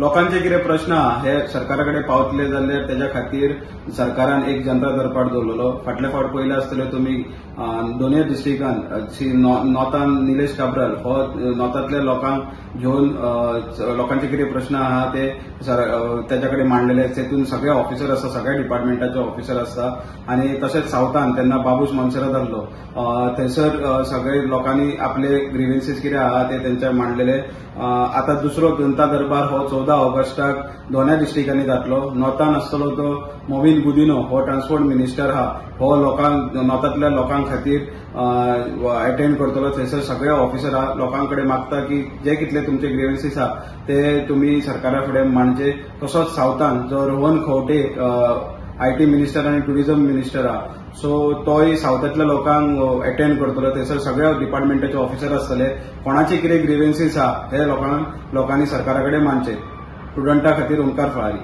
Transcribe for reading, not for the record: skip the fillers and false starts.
लोकांचे कितें प्रश्न आहा हे सरकारा कडेन पावतले जाल्यार तेज्या खातीर सरकारान एक जनता दरबार दवरलेलो. फाटले फावट पयले आसतले तुमी दोनूय डिस्ट्रिक्टान नॉर्थान निलेश काब्राल हो नॉर्थांतल्या लोकांक घेवन लोकांचे कितें प्रश्न आहा ते तेज्या कडेन मांडलेले. तेतून सगळे ऑफिसर आसता, सगळ्या डिपार्टमेंटाचे ऑफिसर आसता. आनी तशेंच सावथान तेन्ना बाबूश मोन्सेरात आहलो, थंयसर सगळे लोकांनी आपले ग्रिव्हन्सीस कितें आहा ते तेंच्या मांडलेले. आतां दुसरो जनता दरबार हो 14 ऑगस्टाक दोनूय डिस्ट्रिक्टांनी जातलो. नॉर्थान आसतलो तो मोविन गुदिन्हो हो ट्रान्सपोर्ट मिनिस्टर आहा, हो लोकांक नॉर्थांतल्या लोकां खातीर अटेंड करतलो. थंयसर सगळे ऑफिसर आहा, लोकां कडेन मागता की जे कितले तुमचे ग्रिव्हन्सीस आहा ते तुमी सरकारा फुडें मांडचे. तसोच सावथान जो रोहन खंवटे IT minister आनी टुरिझम मिनिस्टर आहा, सो तोय सावथांतल्या लोकांक अटेंड करतलो. थंयसर सगळ्या डिपार्टमेंटाचे ऑफिसर आसतले. कोणाचे कितें ग्रिव्हन्सीस आहा हे लोकांनी सरकारा कडेन मांडचे. स्टुडंटा खातीर ओंकार फळारी.